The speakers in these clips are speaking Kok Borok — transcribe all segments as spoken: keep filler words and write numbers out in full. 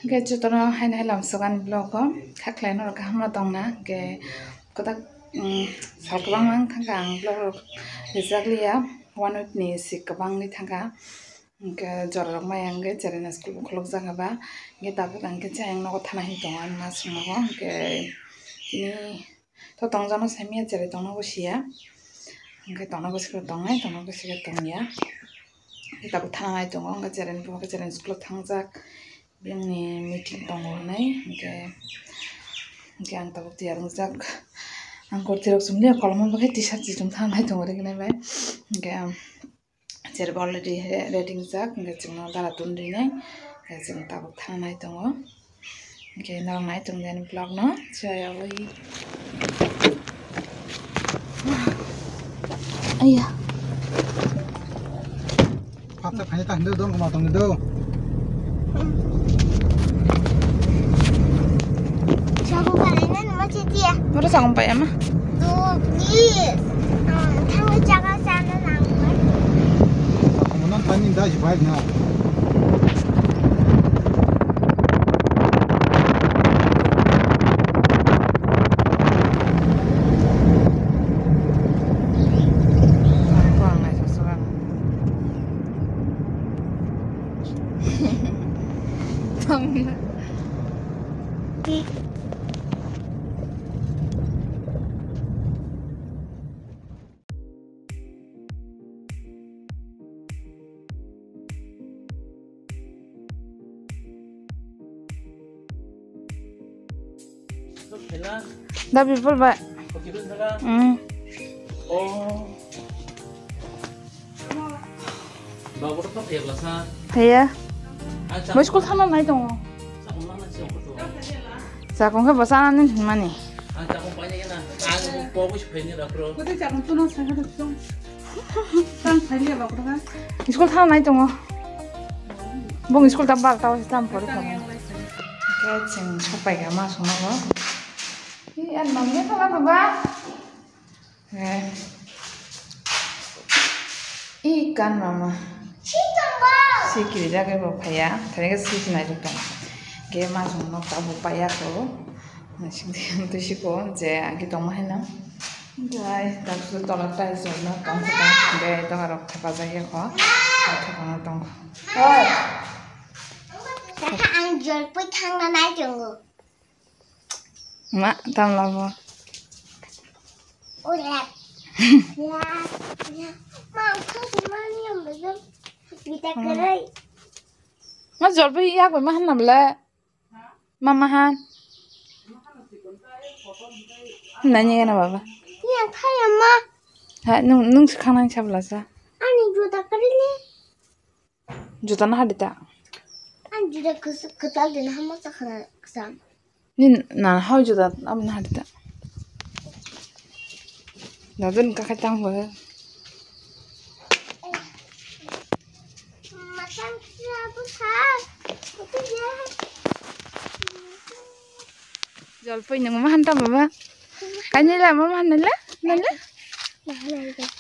Hwnkhe jotono haino hai lamsogo ani vlog o, kha khlaino rok kaham no tongna, hwnkhe kotak, mm, sal kwbangma wng thangkha ang vlog rok rijak liya, one week ni si kwbang wngwi thangkha, hwnkhe jora rok maya wngwi cherena school bo khulukjak ba, hwnkhe tabuk ang khe chayang nogo thana hinwi tongo ani ma songnogo, hwnkhe tini to tongjakno saimanya cherai tongna bo siya, hwnkhe tongna gosikhe tongnai, tongna gosikhe tongya. Tabuk thana nai tongo, hwnkhe chereni buphang khe chereni school o thangjak, bini meeting tongo hinwi, hwnkhe, hwnkhe ang tabuk tiyar wngjak. Ang kurti rok chumliya, kolom o bo khe T-shirt se chum thang nai tongo, rwgwlai bai. Hwnkhe ang cherbo already re-, ready wngjak, hwnkhe chwngno dara tun rinai, hwnkhe chwng tabuk thana nai tongo. Hwnkhe norok nai tongdi ani vlog no, chayawui. Aiya. Patsa khaina ta hindu dong kama tong hindu. Sabu khaina nama chitia. Mura sakong pa ama. Do please. Thangwi jaga sana nangkha. Kamu nang tani da jibai na. Da bipul bai. Hmm. Haiya. Bai school thana nai tongo. Chakong khe bo chanani hinmani. School thana nai tongo. Bong school ta bar ta tam pori kha. Khe chwng sopai kha ma songno bo. Hi an mam ne thala baba. Eh. I kan mama. Si kirijak bai bo phaiya. Thani khe si sinai rok tong. Ge ma song nok ta bo paiya ko. Sing twi siko je agi tong ma haino. Gai ta su tola tai so no tong ko ta. Ge to aro thapajak ya ko. Thapa no tong. Hoi. Ang jolpui thangna nai tongo. Ma, tam labo. Ora. Ya, ya. Ma, ang thok ma ni ang bezon. Bita kerai. Ma, jolpui yak bai ma hanna bla. Ma, ma han. Nanya kana baba. Ni ang thaya ma. Ha, nung, nung sekhang nang sabla sa. Ani juta kerai ni. Juta na hadi ta. Ang juta kwtal din hamo sakha kwtal. Ni na hao juta am na hadi ta. Dadun ka khatang bo. Matang kya bu sa. Jolpui nung ma han ta baba. Ai nila ma ma han nila. Nila.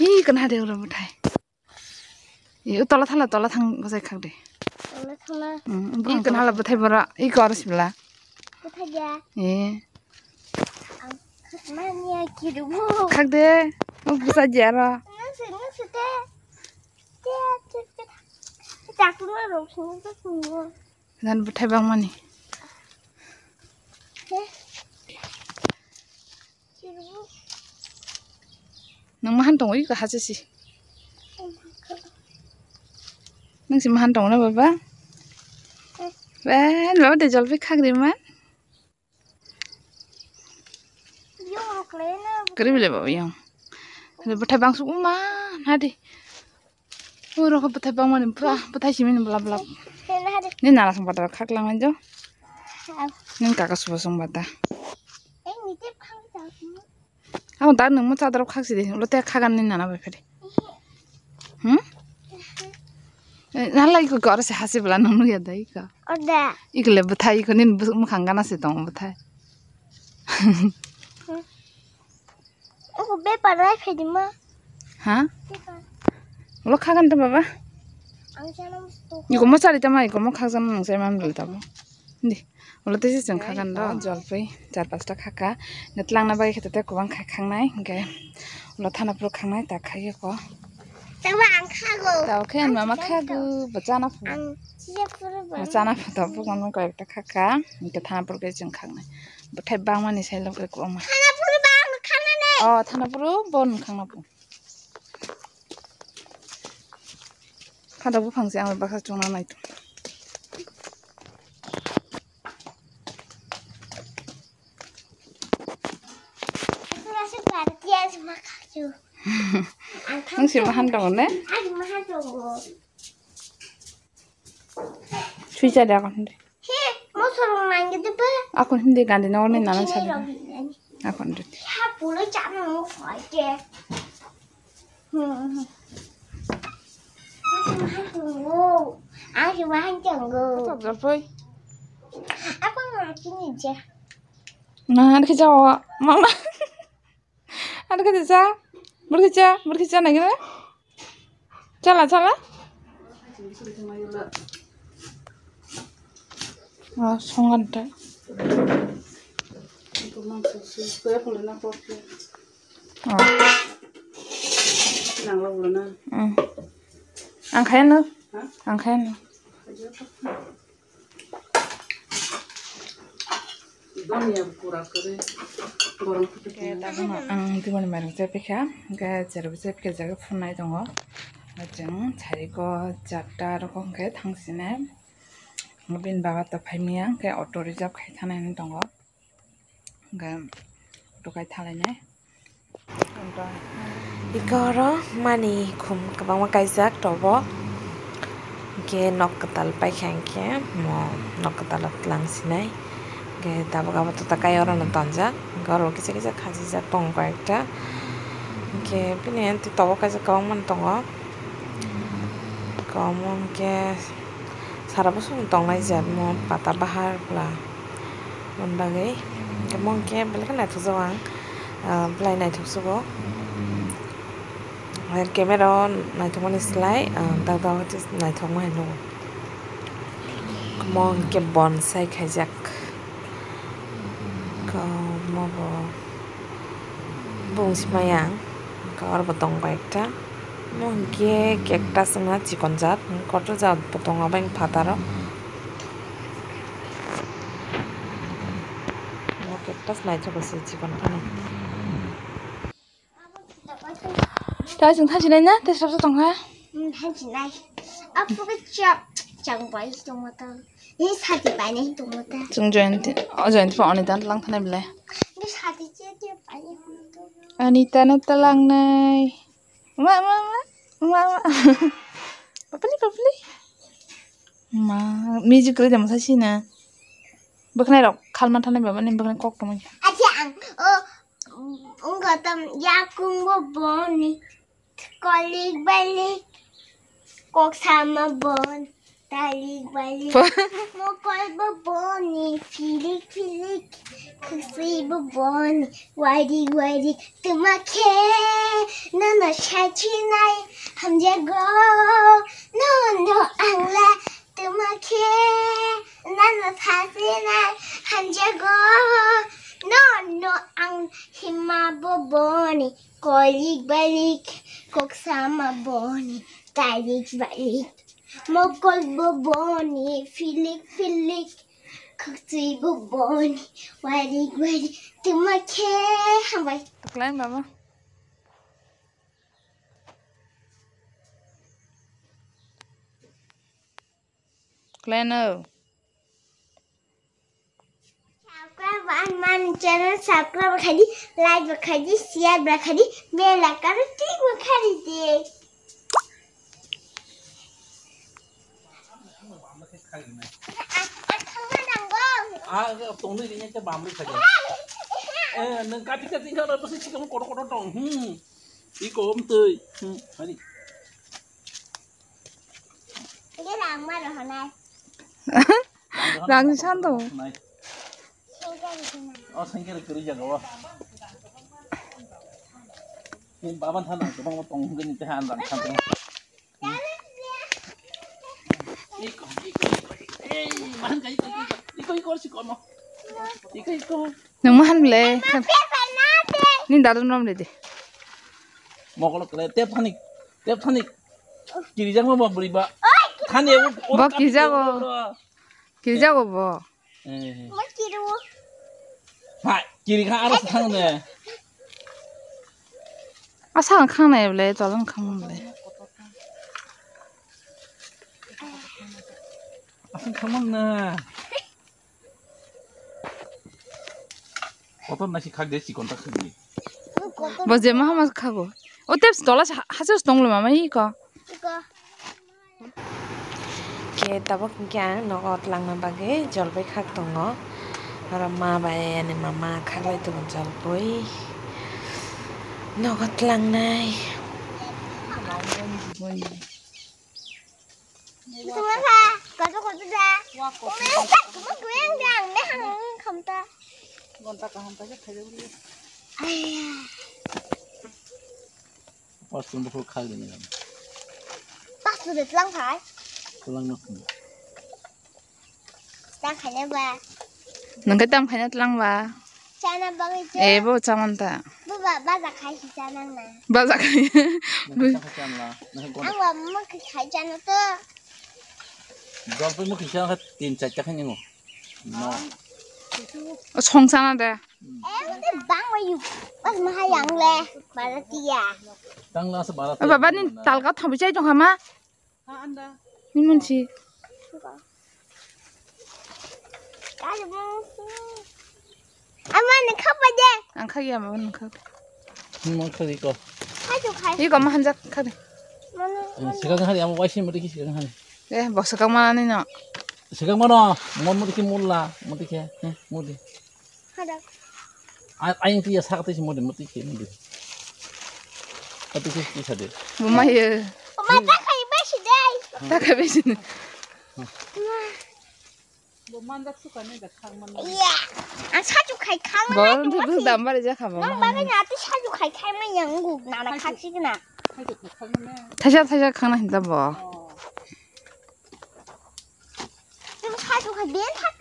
Ih kana hadi ura mutai. Ih, tola thala, tola thang gosai khak de. Tola thala. Hmm, ih, kana hala bwthai bora, ih, kor sibla. Bwthai ya. Eh. Ang khakma niya kirubu. Khak de, uk bwsa jaro. Nang se, nang se te. Te, te, te. Chakma rok sini te sini. Dan bwthai bangmani. Te. Nung mahan tongo iko hachasi. Nung si mahan tongo na baba? Ben baba de jolpui khagri man. Kari bile baba yang. Ada bwthai bangsu uma nadi. Oro khe bwthai bangmani pura bwthai simi ni blap blap. Ni nana song bata khaklang anjo. Ni kaka suba song bata. Ang da nung mo chadar khak sidi ulo te khagan ni nana bai phari. Hmm? Nala iko gore se hasi bla nung ya da iko. Iko le bwthai iko ni mukhang gana se tong bwthai. Ogo bepar rai phaidi ma. Ha? Bepar. Ulo khagan to baba. Ang sana musto. Iko mo chari tama iko mo khakjan nung sai man bel tabo. Di, ulo tei se chwng kha gan do. Jolpui char pasta kha kha. Hwnkhe twlangna bagwi khe tei kwbang khai khangnai. Hwnkhe ulo thana phuru khangnai ta khai ko. Tamo ang khago. Tamo khe ang mama khago. Bo chana phu. Ang chiya phuru bo. Bo chana phu to phuru kono koi ta kha kha. Hwnkhe thana phuru khe chwng khangnai. Bo thai bangmani sai lo khe kwbangma. Thana phuru bang khana ne. Oh, thana phuru bo nung khangna phu. Hada buphang se ang baksa chungna nai tong. Nung se bahan tongo ne? Sui cha de akon de. He, mosorok nangkhe de ba? Akon hindi gandhi nangor ni nana sa de. Akon de. Ha, pulai chana mo khai ke. Hmm. Ang si mahan tunggu. Ang si mahan tunggu. Jolpui. Apa nggak kini je? Nah, ada kejauh, mama. Ada kejauh. Berkejauh, berkejauh lagi na. Chala, chala. Oh, songan ta. Oh. Nang lo na. Hmm. Ang kaya no. Ha? Ang kaya no. Donya pura kore. Gorong kutu. Ang dimani mairung chai pikha, hwnkhe cherwi chai pikha jaga phunai tongo. Chwng chariko charta rok hwnkhe thangsinai. Bini baba to phaimya, hwnkhe auto reserve khai thanai tongo. Hwnkhe auto khai thalainai. Iko oro mani khum kwbangma kaijak tobo. Hwnkhe nok kwtal paikha hwnkhe mo nok kwtal o twlang sinai. Hwnkhe tabuk abo tota kai oro no tonjak. Hwnkhe oro kisa kisa khachijak tongo koi ekta. Hwnkhe bini tobo kaijak kwbangma no tongo. Iko omo hwnkhe sara bwswk tongnai je omo pata bahar bwla. Aboni bagwi omo hwnkhe belai kheno naithokjak ang, ah, belai naithoksugo. Camera o naithokmani slai, ah, dak dak naithokma hai nugo. Omo hwnkhe bonsai khaijak. Omo bo. Bung simaya, hwnkhe oro bo tongo ekta. Omo hwnkhe cactus wngma chikon jat, kotor jat bo tongo, abo wng phataro. Omo cactus naithok se chikon phano. Tei chwng thansinai na, tei sabsa tongkha. Hmm, thansinai. Apo khe chak, chang bai tongma tang. Ni sati bainai tongma ta. Chwng Jayanti, o Jayanti pha Anita no tlang thanai belai. Ni sati che che bainai tongma ta. Anita no tlangnai. Ma, ma, ma. Ma, ma. Papali, papali. Ma, music kwrwi da mwsai sina. Bwkhnai rok khalma thanai baba ni bwkhnai kok tongmani. Acha ang, o, wngkha tam yakung bo boni. Kolik balik, kok sama bon, talik balik, mokol bo boni, filik filik, khwswi bo boni, wairik wairik, twma khe nono sachinai hamjago, nono angla twma khe nono sachinai hamjago, nono ang hima bo boni. Kolik balik, kok sama boni, talik balik. Mokol bo boni, filik filik, khwtwi bo boni, warik warik, twma khe hambai. Tuklain baba. Tuklain o. Subscribe ang mani channel subscribe khai di, like bo khai di, share bo khai di, bell icon click bo khai di. Ah, tongni ringnya ke bamri khai di. Eh, nang kati kati nang rasa sih kamu kotor kotor tong. Hmm. Iko om tui. Hmm. Hari. Ini lang mana honai? Rang san to. O sengkel kiri jaga wa. Ni baban sana, cuma mau tong mungkin itu han rang san to. Iko, iko, iko. Eh, mahan kai iko, iko. Nung ma han le. Ni dadu nom de de. Mokolo kle tep thani, tep thani. Kiri jang ma bwrwi ba. Thani. Bo kiri jago. Kiri jago bo. Eh. Hai, kiri kha aro thang de. Asa ang khang nai ble, tol ang khang ble. Asa khang na. Kotor nasi khak de, chikon ta khak de. Bo je ma hama khago. O tep tola ha-, hachos tong lo mama iko. Iko. Khe tabuk hwnkhe ang nogo twlangna bagwi jolpui khak tongo. Oro ma bai ani mama khaklai tongo jolpui. Nogo twlangnai. Kotor, kotor da. Gonta kaham ta khe khaijak liya. Aiya. Pas tum bukhuk khak dini. Pas tu de tlang khai. Tlang nok. Tlang khai ne ba. Nang ka tam khai ne tlang ba. Chana bagwi je. Eh, bo chaman ta. Bo ba, baja khai si chana na. Baja khai. Nang ka tam khai chana la. Nang ka. Ang ba mo khai chana to. Jolpui mo khai chana tin char ta khai ningo. No. Song chana de. Eh, bang ma yu. Bas ma hayang le. Bara tiya. Tang la sa bara. Baba ni talka thabi chai tong khama. Ha, anda. Ni mun si. Ama ni khapa de. Ang khagi ama ni khap. Ni mun khagi ko. Hai tu khai. Iko ma hanjak khade. Mana? Sikang hari ama waisi mati ki sikang hari. Eh, bo sikang mana ni no? Sikang mana? Mon mati ki mulla, mati ki, eh, mati. Hada. Ai, ai, tiya sak tisi mudi, mudi ke, mudi. Mudi ke, tisa de. Mama ye. Mama, ta khai besi dai. Ta khai besi ne. Bo manjak suka ne da khang man. Iya. Ang saju khai khang man. Bo tu dam bare ja khabo. Nang bagai na tu saju khai khai ma yang gu na na khai sik na. Khai tu khai khang man. Thaisa, thaisa khang na hinta bo. Oh.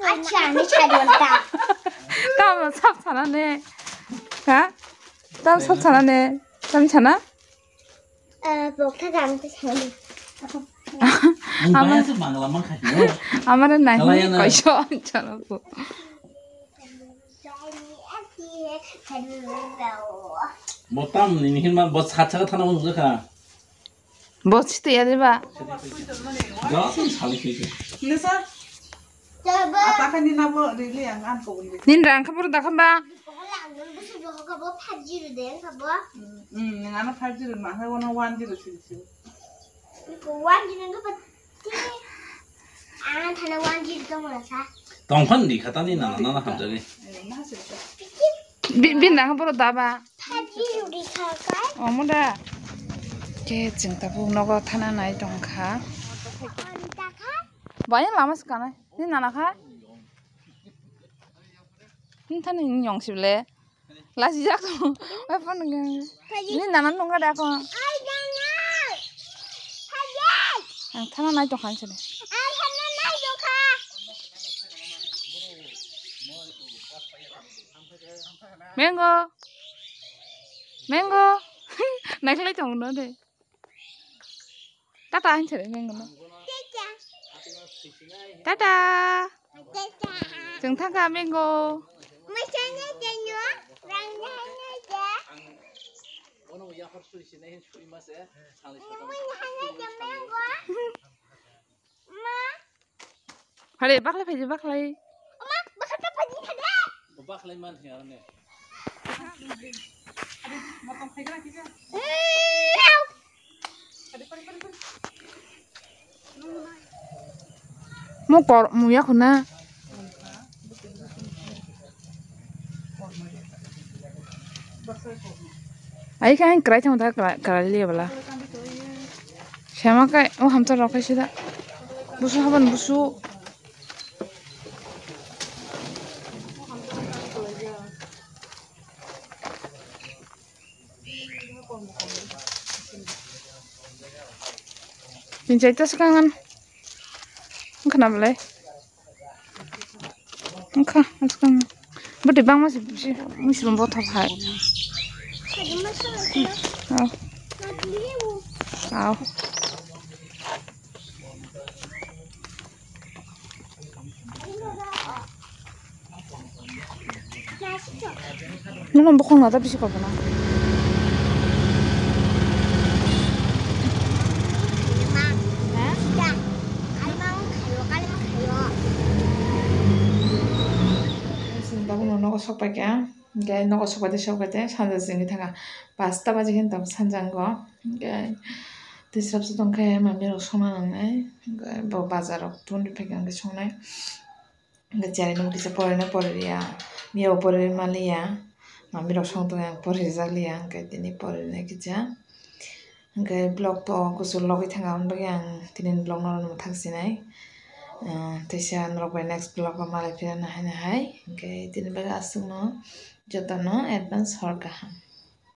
Acha, ni chari ta. Tamo sab sana ne. Ha? Tamo sab sana ne. Tamo sana? Eh, bok ta gang ta sana. Amar, amar nai. Kalaya na. Koiso chana ko. Botam ni hin ma bot sat sat thana mo ka. Bo sitwi ya de ba? Joto sali khe khe. Nisa? Ata kha ni nabo rili ang an ko bundi. Nin rang kha boro da kha ba? Hmm, hmm, nang ano five zero ma ha wono one zero sili sili. One zero ko pati. Ang thana one zero tong la sa. Tongkhan di kha tani nana nana hamjagwi. Eh, na sili sili. Bi-, bin rang kha boro da ba? Omo da. Khe chwng tabuk nogo thana nai tong kha. Bai lama swkang nai. Ni nana kha? Ni thani ni yong sibole. Lachi jak to. Bai phone nang. Ni nana nung da ko. Ang thana nai tong kha sini. Mango. Mango. Naikhlai tong no de. Tata hinsa de Mango no. Tata. Chwng thang kha Mango. Hare, baklai phaidi, baklai. Oma, bakhata phaidi hade. Baklai man ya ne. Mo kor muya khuna. Ai khe ang kwrai thangma ta kwrai liya bwla. Sema khe o hamchar rok khe sida. Busu haban busu. Tin chaita swkang an. Wngkha na belai? Wngkha, wngkha. Bwtwi bangma se bisi, muisung bothop hai. Aw. Aw. Nono bukhung nada bisi kobo na. Tabuk nogo sok paikha, hwnkhe nogo sok paide sok paide sanja chini thangkha, pasta baji khe tabuk sanjango, hwnkhe tei srapsa tongkhe mami rok songna nangnai, hwnkhe bo bazar rok tubuni phaikha hwnkhe songnai. Hwnkhe cheraino kisa porina poriliya, miya bo porina manliya, mamirok song tongya ang porijakliya, hwnkhe tini porinai kisa. Hwnkhe vlog to kuchuk logwi thangkha, aboni bagwi ang tini vlog no mwthang sinai. Ah, teisa norok bai next vlog o malai phirana haino hai. Hwnkhe tini bagwi aswkno jotono advance hor kaham.